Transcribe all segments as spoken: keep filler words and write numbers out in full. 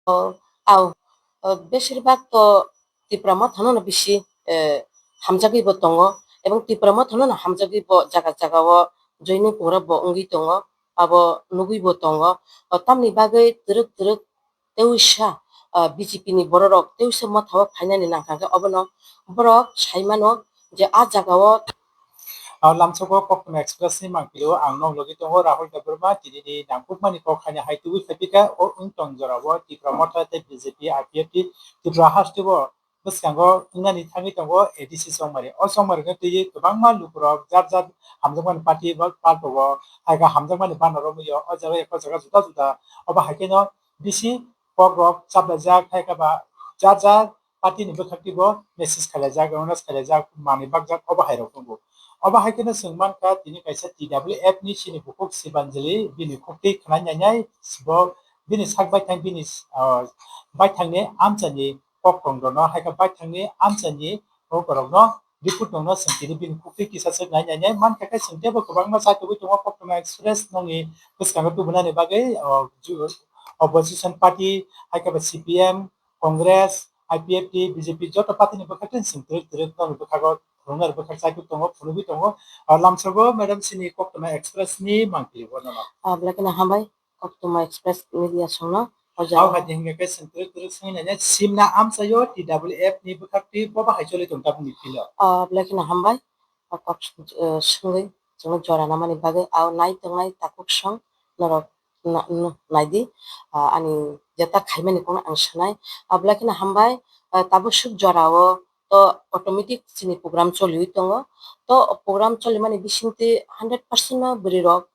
O, au, o, besir bak to Tipra Motha no bisi, eh, hamjagwi bo tongo, ebong Tipra Motha no hamjagwi bo jaga jaga o joining program bo wngwi tongo, abo nugwi bo tongo. O, tamni bagwi twrwk twrwk tewisa, ah, B J P ni bororok tewisa Motha o phainani nangkha khe obono borok sai mano je a jaga o. Ah, lamsogo Koktwma Express ni mangpili o ang nok logi tongo Rahul Debbarma, tini ni nangkukmani kok haino hai tubui khaipika o wng tong jora o Tipra Motha tei B J P, I P F T Tripura haste o bwskango wngnani thangwi tongo A D C chongmari. O chongmari no twiwi kwbangma lukurok jar jar hamjakmani party bo paltogo, hai khe hamjakmani banner romwi o, o jaga ekho jaga juda juda. Obo hai kheno bisi kokrok chaplaijak, hai khe ba jar jar party ni bwkhak twi bo message khailaijak, awareness khailaijak, manwi bakjak, obo hai rok tongo. Obo hai kheno chwng mankha tini kaisa T W F ni chini bukhuk Sibanjali bini khuktwi khwnai nainai bo bini sak baithang bini, ah, baithangni amchaini koktwmrokno, hai khe baithangni amchaini kokrokno, rikhutrokno chwng tini bini khuktwi kisa swk nai nai nai mankha khe chwng teibo kwbangma chaitugwi tongo Koktwma Express nokni bwskango tubunani bagwi, o, ju-, opposition party, hai khe ba C P M, Congress, I P F T, B J P joto party ni bwkhak tei chwng twrwk twrwk nokni bwkhago phunuknai bwkhak chaitug tongo, phunugwi tongo. O, lamsogo madam chini Koktwma Express ni mangpili bo nono. Ah, belai kheno hambai. Koktwma Express media songno o jaga. Au hai hingke khe chwng twrwk twrwk swngwi nainai simna amchaio T W F ni bwkhak twi boba hai choli tong tabukni philo. Ah, belai kheno hambai. O kok, eh, swngwi chwngno jora namani bagwi au nai tongnai takhuk song norok na-, no-, naidi. Ah, ani jeta khaimani kokno ang sanai. Ah, belai kheno hambai. Ah, tabuk swk jorao to automatic chini program choliwi tongo. To program cholimani bisingtwi hundred percent no bwrwi rok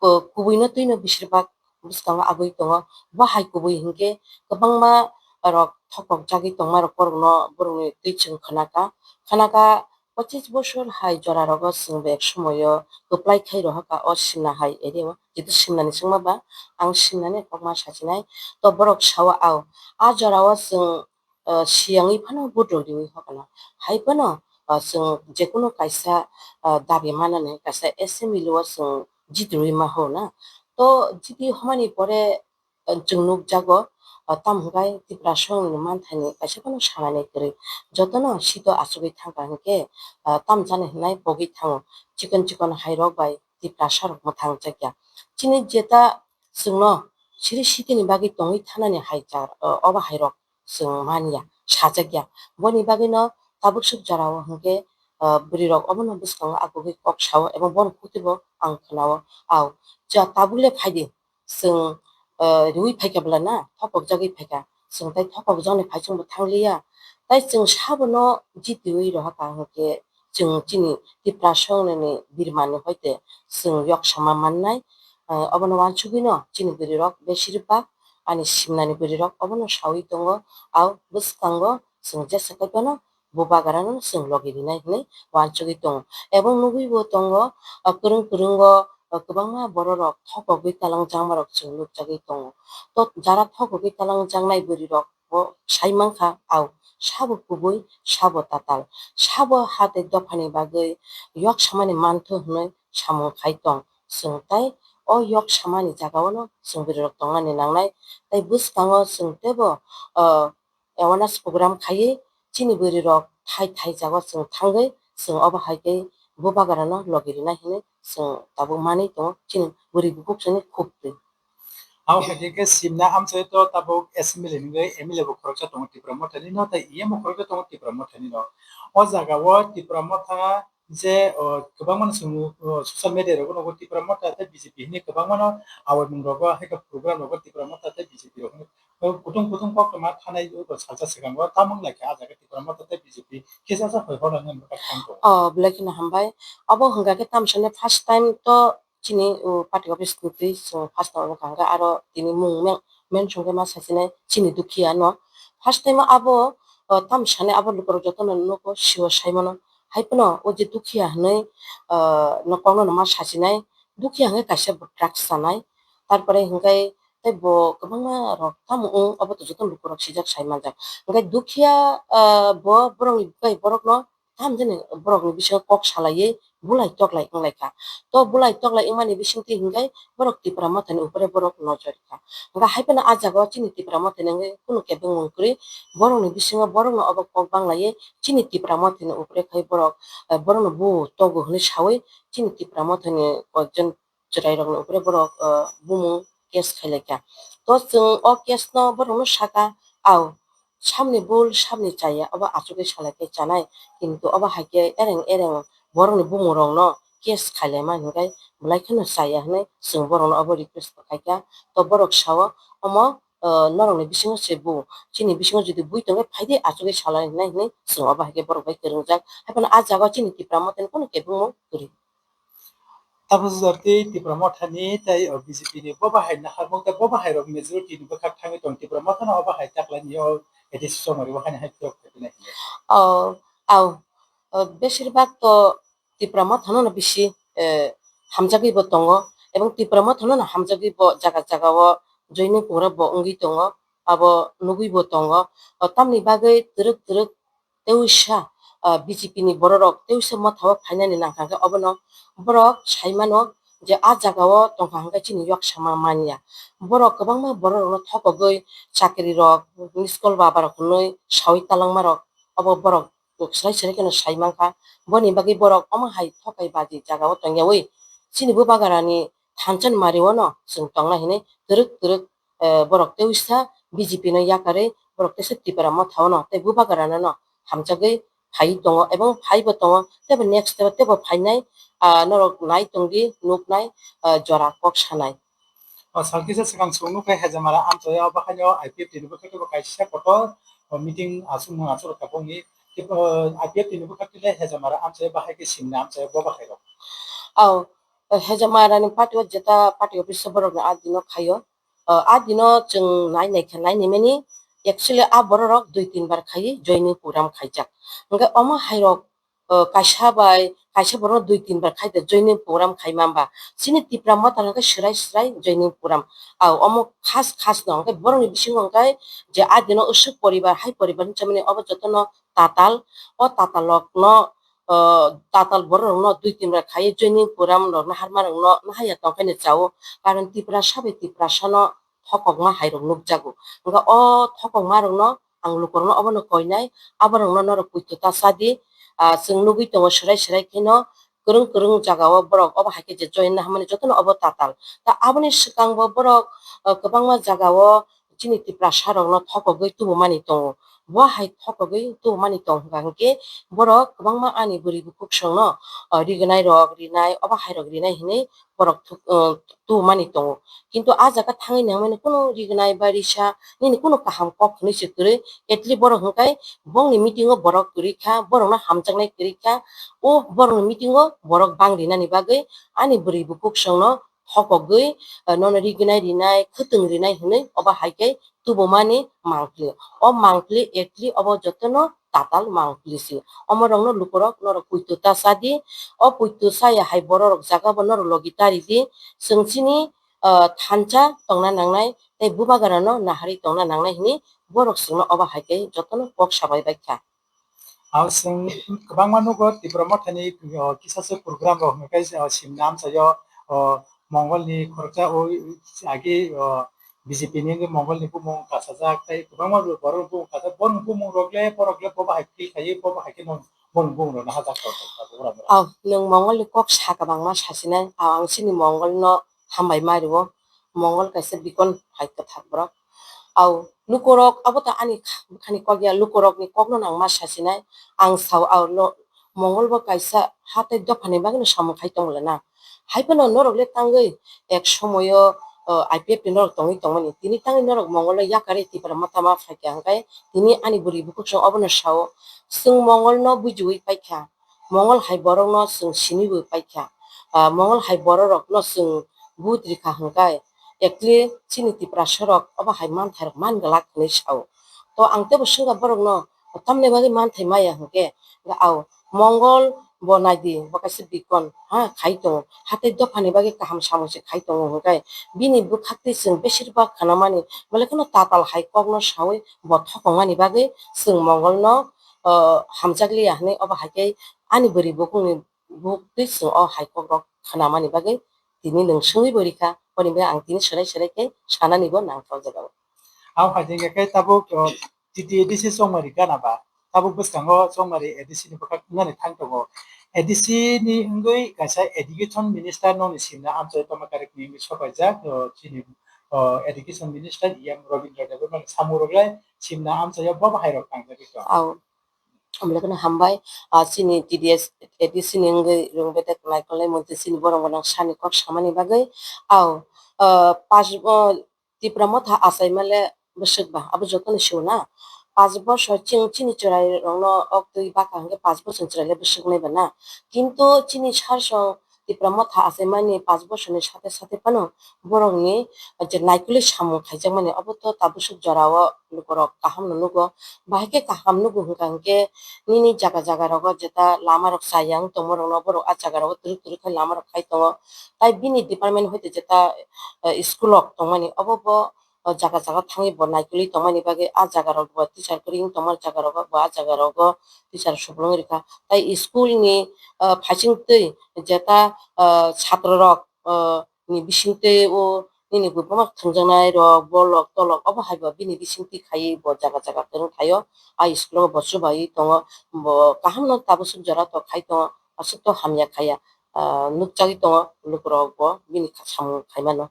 ku-, kubui no twi no besir bak bwskango agwi tongo. Bo hai kubui hinkhe kwbangma rok thokok jagwi tongma rok borok no borok ni twi chwng khna kha. Khna kha pochis bosor hai jora rogo chwng bo ek somoio kwplai khai roha kha o simna hai area o. Jehetu simna ni chwngma ba ang simna ni kokma sachinai. To borok sao au a jora o chwng ah, siyangwi phano vote rok riwi hokna. Hai phano, ah, chwng jekunu kaisa, ah, dabi manani kaisa assembly o chwng jitrwi ma ho na. To jiti homani pore, ah, chwng nukjago, ah, tamo hwnkhe Tiprasongni manthani kaisa phano sanani kwrwi. Jotono sito achugwi thangkha hinkhe, ah, tamo jani hwnwi pogwi thango. Chikon chikon hai rok bai Tiprasa rok mwthang jakya. Chini jeta chwngno siri sitini bagwi tongwi thanani hai jar, ah, obo hai rok chwng manya, sajak ya. Boni bagwino tabuk swk jorao hwnkhe, ah, bwrwi rok obono bwskango agugwi kok sao, ebo bono khuktwibo ang khwnao. Au, cha tabuk le phaidi, chwng, ah, riwi phaikha bwla na, thopok jagwi phaikha, chwng tai thopok jagni phaichwngbo thangliya. Tai chwng sabono jitiwi rohakha hwnkhe, chwng chini Tiprasongni birmani hoite chwng yoksama mannai. Ah, obono uansugwino chini bwrwirok beshirbak ani simnani bwrwirok obono sawi tongo. Au bwskango chwng jesa kaiphano bubagrano chwng logi rinai hinwi uansugwi tongo. Ebong nugwibo tongo, ah, kwrwng kwrwngo, ah, kwbangma bororok thopogwi talangjakmarok chwng nukjagwi tongo. To jara thopogwi talangjaknai bwrwirok bo sai mankha, au, sabo kubui, sabo tatal, sabo ha tei dophani bagwi yok samani manthu hwnwi samung khai tong. Chwng tai o yok samani jagao no chwng bwrwirok tongnani nangnai. Tai bwskango chwng teibo, ah, awareness program khaiwi chini bwrwirok thai thai jago chwng thangwi chwng obo hai khe bubagrano logi rwna hinwi chwng tabuk manwi tongo chini bwrwi bukhuk chini khuktwi. Abo hai khe simna amchai to tabuk assembly ni wngwi M L A bo khoroksa tongo Tipra Motha ni no, tei E M bo khoroksa tongo Tipra Motha ni no. O jaga o Tipra Motha je, o, kwbangma no chwng, o, social media rogo nugo Tipra Motha tei B J P hinwi kwbangma no awaimung rogo, hai khe program rogo Tipra Motha tei B J P rok hinwi, o, kutung kutung koktwma thanai, o, salsa swkango, tamo wng lai khe a jaga Tipra Motha tei B J P kisa sa hoi hor wngwi bwkha thang tongo. O, belai kheno hambai. Abo hwnkha khe tamo sani first time to chini, o, party office ni twi chwng first time wngkha hwnkhe aro tini mung men-, mention khe ma sachinai chini dukhiya no. First time abo, o, tamo sani abo lukurok jotono nugo siwo saimano. Hai phano o je dukhiya hinwi, ah, no kokno no ma sachinai, dukhiya hwnkhe kaisa bo drugs chanai, tarpore hwnkhe tei bo kwbangma rok tamo wng obo to joto lukurok sijak sai manjak. Hwnkhe dukhiya, ah, bo borokni bukhai borokno tamo jani borokni bisingo kok salaiwi bulai toklai wnglaikha. To bulai toklai wngmani bisingtwi hwnkhe borok Tipra Mothani upore borok nojor rikha. Hwnkhe haiphano ah jagao chini Tipra Mothani wngwi kunu kebengmung kwrwi, borokni bisingo borokno obo kok banglaiwi chini Tipra Mothani upore khai borok, eh, borokno bu togo hwnwi sawi chini Tipra Mothani koyekjon chwrairokni upore borok, eh, bumung case khailaikha. To chwng o case no borokno saka, au, samni bul, samni chaya, obo achugwi salaikhe chanai, kintu obo haikhe ereng ereng borokni bumung rokno case khailaima hinkhai belai kheno chaya hinwi chwng borokno obo request bo khaikha. To borok sao, omo, eh, norokni bisingo se bu, chini bisingo jodi bui tongkhe phaidi achugwi salai hinai hinwi chwng obo haikhe borok bai kwrwngjak. Haiphano ah jagao chini Tipra Mothani kunu kebengmung kwrwi. Tabuk jora tei Tipra Mothani tei, o, B J P ni bo bahai naharmung tei bo bahai rok majority ni bwkhak thangwi tong Tipra Mothano o bahai taklaini o A D C chongmari o haini hai phiyok khaipinai hinwi. O, au, o, besir bak to Tipra Mothano no bisi, eh, hamjagwi bo tongo, ebong Tipra Mothano no hamjagwi bo jaga jaga o joining program bo wngwi tongo, abo nugwi bo tongo. O, tamni bagwi twrwk twrwk teisa, ah, B J P ni bororok teisa mothao phainani nangkha khe obono borok saimano je ah jagao tongkha hwnkhe chini yok sama manya. Borok kwbangma bororokno thokogwi chakrirok, school babarok hwnwi sawi talangmarok obo borok swrai swrai kheno saimankha. Boni bagwi borok omo hai thokai baji jagao tongyawi chini bubagrani thansa ni mario no chwng tongnai hinwi twrwk twrwk eh, borok teisa B J P no yakarwi borok teisa Tipra Mothao no tei bubagrano no hamjagwi phaiwi tongo, ebong phaibo tongo, teibo next teibo teibo phainai, ah, norok nai tongdi, nuknai, ah, jora kok sanai. O, salkisa swkang chwng nukha Hejamara amchaio, bahaino I P F T ni bwkhak teibo kaisa kotor, o, meeting aswk mung aswk rwkha bongni, tei, o, I P F T ni bwkhak tei Hejamara amchaio bahai khe simna amchaio bo bahai rok. Au, Hejamara ni party o jeta party office o borok ni aa dino khaio. Ah, aa dino chwng nai naikha, nai naimani actually aa bororok dui tin bar khaiwi joining program khaijak. Hwnkhe omo hairok, ah, kaisa bai kaisa borok dui tin bar khai de joining program khaima ba chini Tipra Motha hwnkhe swrai swrai joining program. Ah, omo khas khas no hwnkhe borokni bisingo hwnkhe je aa dino usuk poribar hai poribar hinwi chamani obo jotono tatal, o tatal rokno, ah, tatal borok rokno dui tin bar khaiwi joining program rok naharma rokno nahaya tongkhaino chao, karon Tiprasa bai Tiprasano thokokma hairok nukjago. Hwnkhe o thokokma rokno ang lukurokno obono koinai, aborokno norok poito ta chadi, ah, chwng nugwi tongo swrai swrai kheno kwrwng kwrwng jagao borok obo hai khe je join naharmani jotono obo tatal. Ta aboni swkango borok, ah, kwbangma jagao chini Tiprasa rokno thokogwi tubumani tongo. Bo hai thokogwi tubumani tong hwnkha hwnkhe borok kwbangma ani bwrwi bukhuk songno, ah, rignai rok rinai obo hai rok rinai hinwi borok thuk-, ah, tubumani tongo. Kintu ah jaga thangwi nangmani kunu rignai ba risa nini kunu kaham kok hwnwi se kwrwi, at least borok hwnkhe bongni meeting o borok kwrwi kha, borokno hamjaknai kwrwi kha, o borokni meeting o borok bang rinani bagwi ani bwrwi bukhuk songno thokogwi, ah, nono rignai rinai, khwtwng rinai hinwi obo hai khe tubumani mangpli. O mangpli ekli obo jotono tatal mangpli si. Omo rokno lukurok norok poito ta chadi. O poito chaya hai bororok jaga bo norok logi tari di. Chwng chini, ah, thansa tongna nangnai tei bubagrano naharwi tongna nangnai hinwi borok chwngno obo hai khe jotono kok sabai bai kha. Ang chwng kwbangma nugo Tipra Mothani, o, kisa se program rok hwnwi khe, o, simna amchaio, o, Mongol ni khoroksa o agi, o, B J P ni wngwi Mongol ni bumung kasajak tei kwbangma borok bumung kasajak, borok bumung rok le, borok le bobo hai feel khaiwi, bobo hai khe no borok bumung rok no hajak tor tor tor tor tor. Oh, nwng Mongol ni kok sa kwbangma sasinai, ah, ang chini Mongol no hambai ma rwo, Mongol kaisa bikon hai kwthar borok. Au, lukurok, abo ta ani kha-, bwkhani kok ya, lukurokni kokno nang ma sasinai. Ang sao, au, lo-, Mongol bo kaisa ha tei dophani bagwino samung khai tongo le na. Hai phano norok le tangwi ek somoyo, o, I P F T norok tongwi tongmani. Tini tangwi norok Mongol no yakarwi Tipra Motha ma phaikha hwnkhe tini ani bwrwi bukhuk song obono sao. Chwng Mongol no bujiwi paikha. Mongol hai borokno chwng siniwi paikha. Ah, Mongol hai bororokno chwng vote rikha hwnkhe, ekli chini Tiprasarok obo hai manthairok man glak hwnwi sao. To ang teibo swngkha borokno, tamni bagwi manthai maya hwnkhe, hwnkhe ao Mongol bo naidi, bo kaisa bikon, ha, khai tongo. Hatai dophani bagwi kaham samung se khai tongo hwnkhe, bini bwkhaktwi chwng besir bak khanamani, belai kheno tatal hai kokno sawi bo thokongmani bagwi chwng Mongolno, ah, hamjakliya hwnwi obo hai khe ani bwrwi bukhukni buktwi chwng o hai kokrok khnamani bagwi tini nwng swngwi bo rikha, boni bagwi ang tini swrai swrai khe sanani bo nangthok jaga o. Ang hai jengya khe tabuk, o, T T A D C chongmari gana ba, tabuk bwskango chongmari A D C ni bwkhak wngnani thang tongo. A D C ni wngwi kaisa education minister nokni simna amchai tongma karikni wngwi sopaijak, o, chini, o, education minister E M Rabindra Debbarma ni samung rok lai simna amchaio bo bahai rok tangjagwi tong. Au. Hamle kheno hambai, ah, chini T D S, A D C ni wngwi rwng bedek naikolnai montri chini borok gwnang sani kok samani bagwi. Au, ah, pas, ah, Tipra Motha achaima le bwswk ba, abo jotono sio na. Pas bosor chwng chini chwrai rokno oktwi baka hwnkhe pas bosor chwrai le bwswk nai ba na. Kintu chini sarsong Tipra Motha achaimani pas bosorni sate sate phano borokni je naikolwi samung khaijakmani, obo to tabuk swk jorao lukurok kaham no nugo. Bahai khe kaham nugo hwnkha hwnkhe nini jaga jaga rogo jeta lama rok chaya wng tongma rokno borok a jaga rogo twrwk twrwk khai lama rok khai tongo. Tai bini department hoite jeta, eh, school rok tongmani obo bo o jaga jaga thangwi bo naikolwi tongmani bagwi a jaga rok bo teacher kwrwi wng tongma jaga rogo bo a jaga rogo teacher suplung rikha. Tai school ni, ah, phaising twi jeta, ah, chhatro rok, ah, ni bising twi o nini bwbwma thwngjaknai rok bolok tolok obo hai bo bini bising twi khaiwi bo jaga jaga kwrwng thaio. A school o bo chubai tongo, bo kaham no tabuk swk jora to khai tongo, aswk to hamya khaiya, ah, nukjagwi tongo lukurok bo bini samung khaimano.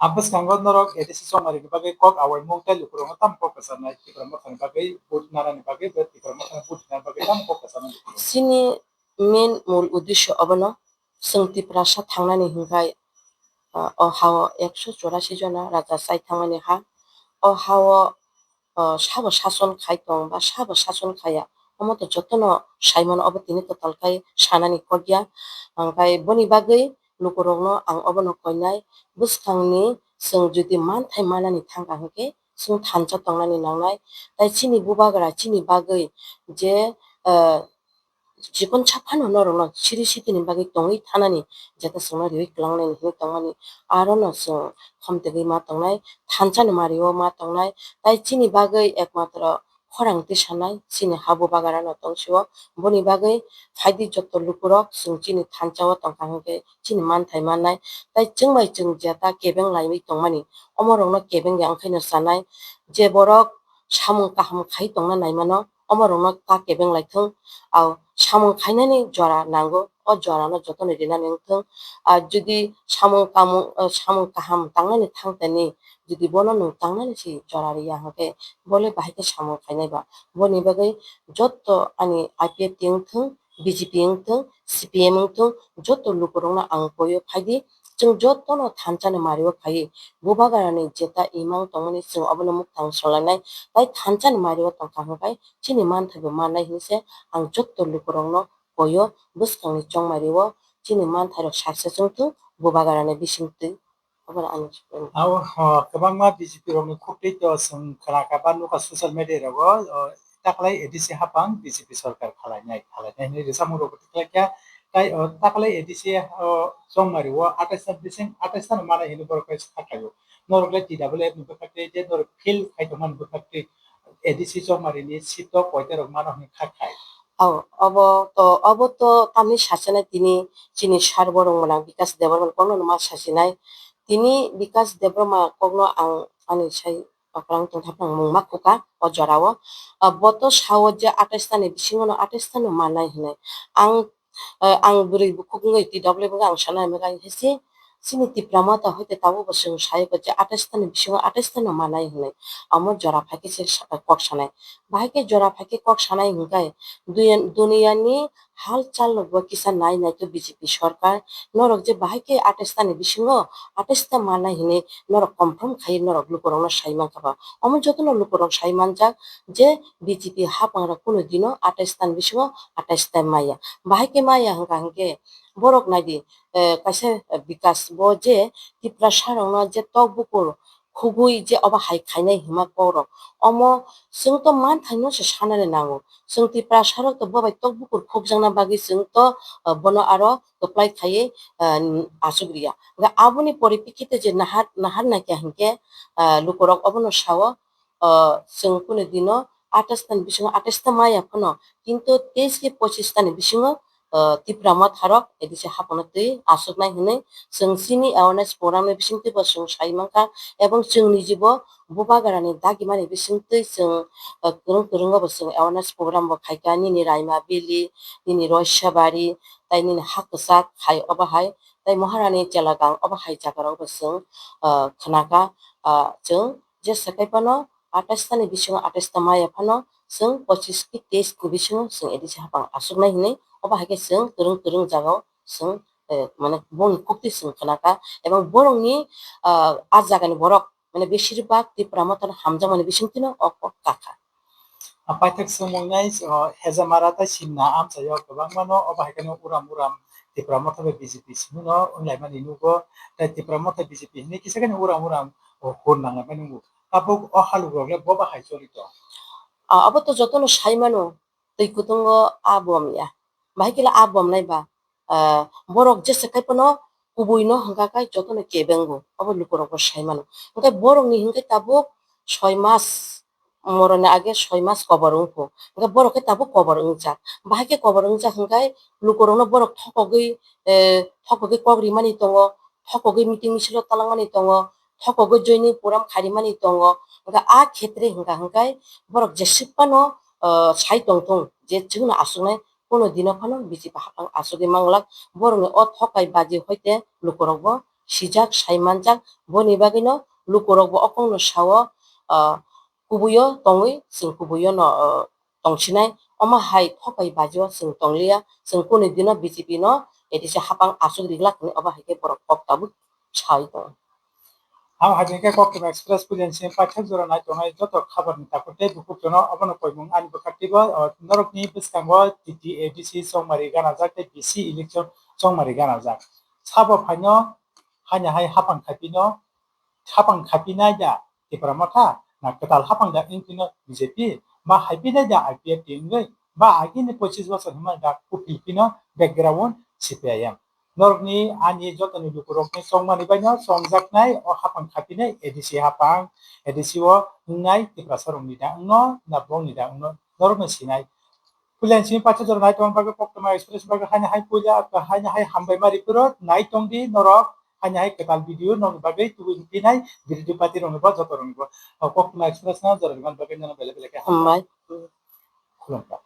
A bwskango norok A D C chongmari ni bagwi kok awaimung tei lukurokno tamo kok kwcharnai, Tipra Mothani bagwi vote nanani bagwi, Tipra Mothani vote hinani bagwi tamo kok kwcharnai lukurok? Chini main mul uddesho obono, chwng Tiprasa thangnani hinkhai, ah, o hao ekso chorasi jona raja chai thangmani ha. O hao, ah, sabo sason khai tong ba sabo sason khaiya, omo to jotono saimano, obo tini kwtal khai sanani kok ya. Hwnkhai boni bagwi lukurokno ang obono koinai, bwskangni chwng jodi manthai manani thangkha hwnkhe chwng thansa tongnani nangnai. Tai chini bubagra chini bagwi je, eh, chikon saphano norokno siri sitini bagwi tongwi thanani, jeta chwngno riwi kwlangnani hinwi tongmani, arono chwng khomtwgwi ma tongnai, thansani mario ma tongnai. Tai chini bagwi ekmatro khorang tisanai chini ha bubagrano tongsio. Boni bagwi phaidi jotto lukurok chwng chini thansao tongkha hwnkhe chini manthai mannai. Tai chwng bai chwng jeta kebeng laiwi tongmani, omorokno kebeng ya wngkhaino chanai. Je borok samung kaham khai tongna naimano, omorokno ta kebeng lai thung. Au samung khainani jora nango, o jorano jotono rinani wng thung. Ah, jodi samung kamung, ah, samung kaham tangnani thangtani, jodi bono nwng tangnani se jora riya hwnkhe, bole bahai khe samung khainai ba? Boni bagwi jotto ani I P F T wng thung, B J P wng thung, C P M wng thung, jotto lukurokno ang koio phaidi, chwng jotono thansani mario khaiwi, bubagrani jeta imang tongmani chwng obono muktang solanai, tai thansani mario tongkha hwnkhe chini manthaibo mannai hinwi se ang jotto lukurokno koio, bwskangni chongmario chini manthairok saksa chwng thung, bubagrani bisingtwi. Obono ani. Abo, o, kwbangma B J P rokni khuktwi to chwng khwlakha ba nukha social media rogo, o, taklai A D C hapang B J P sorkar khalainai, khalainai hinwi rwchapmung rokbo tikhlaikha. Tai, o, taklai A D C, o, chongmario atais ta bising atais ta no manai hinwi borok khe sakhlaio. Norok le T W F ni bwkhaktwi je norok fail khai tongmani bwkhaktwi A D C chongmarini seat o koita rok mano hinwi kha khai. Au, obo to, obo to tamni sachinai tini chini sar borok mwnang Bikas Debbarma kokno ma sachinai. Tini Bikas Debbarma kokno ang ani sai oklang tongthapnang mung ma khuka o jorao. Ah, bo to sao je atais ta ni bisingo no atais ta no manai hinwi. Ang, ah, ang bwrwi bukhuk wngwi T W F wngwi ang sanai mega hisi chini Tipra Motha hoite tabuk bo chwng sai kho je atais ta ni bisingo atais ta no manai hinwi. Amo jora phaikhe se sa-, kok sanai. Bahai khe jora phaikhe kok sanai hwnkhe duyan-, duniya ni halchal rok bo kisa nai nai khe B J P sorkar norok je bahai khe atais ta ni bisingo atais ta manai hinwi norok confirm khai norok lukurokno sai mankha ba. Omo jotono lukurok sai manjak je B J P hapang rok kunu dino atais ta ni bisingo atais ta maya. Bahai khe maya hwnkha hwnkhe borok naidi, eh, kaisa, eh, Bikas bo je Tiprasa rokno je tok bukur khugwi je obo hai khainai hima kokrok. Omo chwng to manthaino se sanani nango. Chwng Tiprasa rok to bo bai tok bukur khukjakna bagwi chwng to, ah, bono aro kwplai khaiwi, ah, achuk riya. Hwnkhe aboni poripekkite je nahar, nahar naikha hinkhe, ah, lukurok obono sao, ah, chwng kunu dino atais ta ni bisingo atais ta maya phano, kintu teis khe pochis ta ni bisingo, ah, Tipra Motharok A D C haphangno twi aswknai hwnwi chwng chini awareness program ni bisingtwi bo chwng sai mankha, ebong chwng nijibo Bubagrani dagimani bisingtwi chwng, ah, kwrwng kwrwngo bo chwng awareness program bo khaikha, nini Raima Valley, nini Roisabari, tai nini ha kwchak hai obo hai, tai Maharani Chelagang obo hai jagarok bo chwng, ah, khnakha, ah, chwng jesa kai phano atais ta ni bisingo atais ta maya phano chwng pochis ki teis ni bisingo chwng A D C haphang aswknai hinwi obo hai khe chwng kwrwng kwrwng jagao chwng, eh, mane bongni khuktwi chwng khnakha, ebong borokni, ah, ah jagani borok mane beshirbak Tipra Motha no hamjakmani bisingtwino o kok kakha. A paithak swngmung nai, o, Hejamara tei Simna amchaio kwbangmano obo hai kheno uram uram Tipra Motha bai B J P simi no wnglaimani nugo, tei Tipra Motha B J P hinwi kisa kheno uram uram, o, hur nanglaimani nugo. Tabuk o halugrok le boba hai choli tong? Ah, abo to jotono sai mano, twi kutungo a bom ya. Bahai khe a bom nai ba, ah, borok jesa kai phano kubui no hwnkha khe jotono kebengo, abo lukurok bo sai mano. Hwnkhe borokni hwnkhe tabuk soi mas, moroni age soi mas kobor wngkho, hwnkhe borok khe tabuk kobor wngjak. Bahai khe kobor wngjak hwnkhe lukurokno borok thokogwi, eh, thokogwi kok rimani tongo, thokogwi meeting misilo talangmani tongo, thokogwi joining program kharimani tongo. Hwnkhe a khetre hwnkha hwnkhe borok jeswk phano, ah, sai tongthung je chwngno aswknai, kono dino phano B J P haphang aswkgwi manglak. Borokni o thokai baji hoite lukurokbo sijak, sai manjak. Boni bagwino lukurokbo o kokno sao, ah, kubuio tongwi chwng kubuio no, ah, tongsinai. Omo hai thokai bajio chwng tongliya, chwng kono dino B J P no A D C haphang aswk riglak hinwi obo hai khe borok kok tabuk sai tongo. Ang hai khe Koktwma Express puilani simi paithak jora nai tongnai joto khabarni takhuk tei bukhuk jono obono koimung ani bwkhaktwibo, o, norokni bwskango T T A D C chongmari ganajak tei B C election chongmari ganajak. Sabo phaino haino hai haphang khaipino, haphang khaipinai da Tipra Motha, na kwtal haphang da wng phino B J P, ba hai pinai da I P F T wngwi, ba agini pochis bosor hwnma da kupil phino background C P I M. Norokni ani jotoni lukurokni chongmani baino chongjaknai o haphang khapinai A D C haphang, A D C o wngnai Tiprasa rokni da wngno na bongni da wngno norokno sinai. Puilani simi paithak jora nai tongma bagwi Koktwma Express bagwi haino hai puila haino hai hambai ma ripuro nai tongdi norok, haino hai kwtal video nokni bagwi tubui hinphinai birodhi party rokni bo joto rokni bo. O Koktwma Express no jora rwmani bagwi nono belai belai khe hambai. Hambai. Khulumkha.